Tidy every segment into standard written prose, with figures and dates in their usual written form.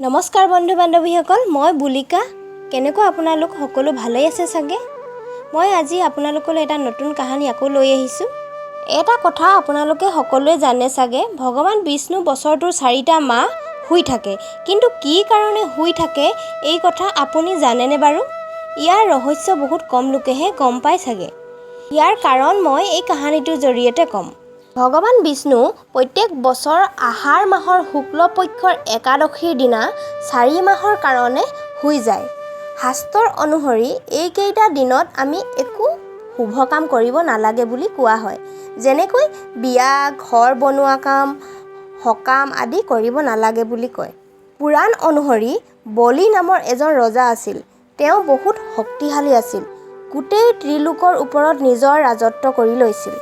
নমস্কাৰ বন্ধু বান্ধৱীসকল, মই বুলিকা। কেনেকুৱা আপোনালোক? সকলো ভালেই আছে চাগে। মই আজি আপোনালোকলৈ এটা নতুন কাহিনী আকৌ লৈ আহিছোঁ। এটা কথা আপোনালোকে সকলোৱে জানে চাগে, ভগৱান বিষ্ণু বছৰটোৰ 4টা মাহ শুই থাকে। কিন্তু কি কাৰণে শুই থাকে, এই কথা আপুনি জানেনে বাৰু? ইয়াৰ ৰহস্য বহুত কম লোকেহে গম পায় চাগে। ইয়াৰ কাৰণ মই এই কাহিনীটোৰ জৰিয়তে ক'ম। ভগৱান বিষ্ণু প্ৰত্যেক বছৰ আহাৰ মাহৰ শুক্ল পক্ষৰ একাদশীৰ দিনা 4 মাহৰ কাৰণে শুই যায়। শাস্ত্ৰৰ অনুসৰি এইকেইটা দিনত আমি একো শুভ কাম কৰিব নালাগে বুলি কোৱা হয়। যেনেকৈ বিয়া, ঘৰ বনোৱা কাম, সকাম আদি কৰিব নালাগে বুলি কয়। পুৰাণ অনুসৰি বলি নামৰ এজন ৰজা আছিল। তেওঁ বহুত শক্তিশালী আছিল। গোটেই ত্ৰিলোকৰ ওপৰত নিজৰ ৰাজত্ব কৰি লৈছিল।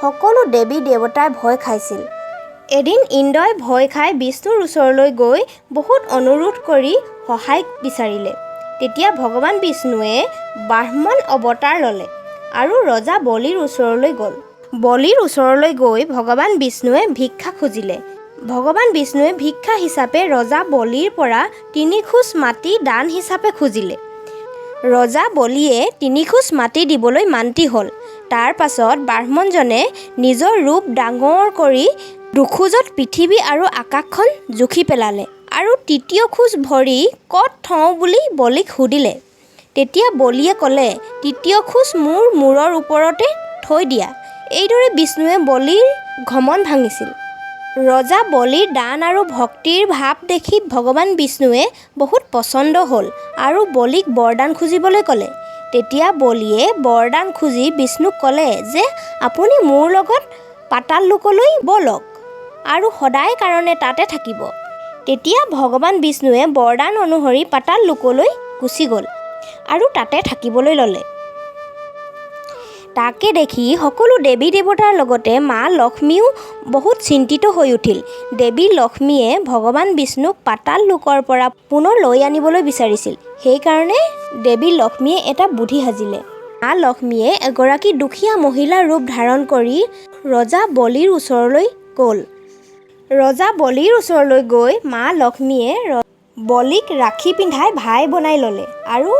সকলো দেৱী দেৱতাই ভয় খাইছিল। এদিন ইন্দ্ৰই ভয় খাই বিষ্ণুৰ ওচৰলৈ গৈ বহুত অনুৰোধ কৰি সহায় বিচাৰিলে। তেতিয়া ভগৱান বিষ্ণুৱে ব্ৰাহ্মণ অৱতাৰ ল'লে আৰু ৰজা বলিৰ ওচৰলৈ গ'ল। বলিৰ ওচৰলৈ গৈ ভগৱান বিষ্ণুৱে ভিক্ষা খুজিলে। ভগৱান বিষ্ণুৱে ভিক্ষা হিচাপে ৰজা বলিৰ পৰা 3 খোজ মাটি দান হিচাপে খুজিলে। ৰজা বলিয়ে 3 খোজ মাটি দিবলৈ মান্তি হ'ল। তাৰ পাছত ব্ৰাহ্মণজনে নিজৰ ৰূপ ডাঙৰ কৰি দুখোজত পৃথিৱী আৰু আকাশখন জুখি পেলালে আৰু তৃতীয় খোজ ভৰি ক'ত থওঁ বুলি বলিক সুধিলে। তেতিয়া বলিয়ে ক'লে, "তৃতীয় খোজ মোৰ মূৰৰ ওপৰতে থৈ দিয়া।" এইদৰে বিষ্ণুৱে বলিৰ ঘমণ্ড ভাঙিছিল। ৰজা বলিৰ দান আৰু ভক্তিৰ ভাৱ দেখি ভগৱান বিষ্ণুৱে বহুত পচন্দ হ'ল আৰু বলিক বৰদান খুজিবলৈ ক'লে। তেতিয়া বলিয়ে বৰদান খুজি বিষ্ণুক ক'লে যে আপুনি মোৰ লগত পাতাল লোকলৈ ব'লক আৰু সদায় কাৰণে তাতে থাকিব। তেতিয়া ভগৱান বিষ্ণুৱে বৰদান অনুসৰি পাতাল লোকলৈ গুচি গ'ল আৰু তাতে থাকিবলৈ ল'লে। তাকে দেখি সকলো দেৱী দেৱতাৰ লগতে মা লক্ষ্মীও বহুত চিন্তিত হৈ উঠিল। দেৱী লক্ষ্মীয়ে ভগৱান বিষ্ণুক পাতাল লোকৰ পৰা পুনৰ লৈ আনিবলৈ বিচাৰিছিল। সেইকাৰণে দেৱী লক্ষ্মীয়ে এটা বুদ্ধি সাজিলে। মা লক্ষ্মীয়ে এগৰাকী দুখীয়া মহিলাৰ ৰূপ ধাৰণ কৰি ৰজা বলিৰ ওচৰলৈ গ'ল। ৰজা বলিৰ ওচৰলৈ গৈ মা লক্ষ্মীয়ে বলিক ৰাখী পিন্ধাই ভাই বনাই ল'লে আৰু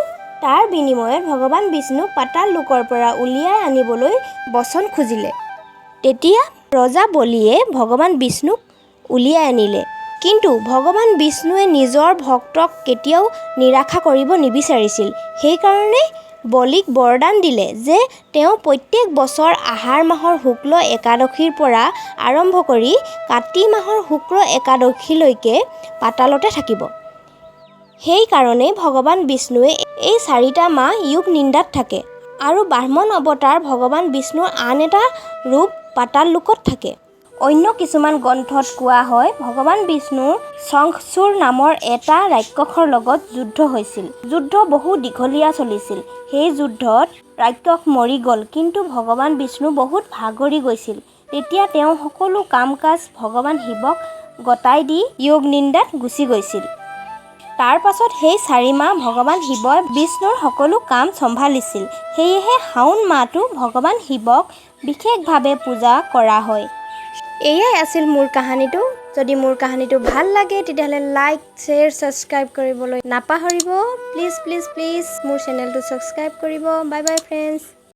তাৰ বিনিময়ত ভগৱান বিষ্ণুক পাতাল লোকৰ পৰা উলিয়াই আনিবলৈ বচন খুজিলে। তেতিয়া ৰজা বলিয়ে ভগৱান বিষ্ণুক উলিয়াই আনিলে। কিন্তু ভগৱান বিষ্ণুৱে নিজৰ ভক্তক কেতিয়াও নিৰাশা কৰিব নিবিচাৰিছিল। সেইকাৰণে বলিক বৰদান দিলে যে তেওঁ প্ৰত্যেক বছৰ আহাৰ মাহৰ শুক্ল একাদশীৰ পৰা আৰম্ভ কৰি কাতি মাহৰ শুক্ল একাদশীলৈকে পাতালতে থাকিব। সেইকাৰণেই ভগৱান বিষ্ণুৱে এই 4টা মাহ য়োগ নিদ্ৰাত থাকে আৰু ব্ৰাহ্মণ অৱতাৰ ভগৱান বিষ্ণুৰ আন এটা ৰূপ পাতাল লোকত থাকে। অন্য কিছুমান গ্ৰন্থত কোৱা হয়, ভগৱান বিষ্ণুৰ শংখচূড় নামৰ এটা ৰাক্ষসৰ লগত যুদ্ধ হৈছিল। যুদ্ধ বহু দীঘলীয়া চলিছিল। সেই যুদ্ধত ৰাক্ষস মৰি গ'ল, কিন্তু ভগৱান বিষ্ণু বহুত ভাগৰি গৈছিল। তেতিয়া তেওঁ সকলো কাম কাজ ভগৱান শিৱক গতাই দি য়োগ নিদ্ৰাত গুচি গৈছিল। তাৰ পাছত সেই 4 মাহ ভগৱান শিৱই বিষ্ণুৰ সকলো কাম চম্ভালিছিল। সেয়েহে শাওণ মাহটো ভগৱান শিৱক বিশেষভাৱে পূজা কৰা হয়। এয়াই আছিল মোৰ কাহিনীটো। যদি মোৰ কাহিনীটো ভাল লাগে, তেতিয়াহ'লে লাইক, শ্বেয়াৰ, ছাবস্ক্ৰাইব কৰিবলৈ নাপাহৰিব। প্লিজ, প্লিজ, প্লিজ মোৰ চেনেলটো ছাবস্ক্ৰাইব কৰিব। Bye bye, friends.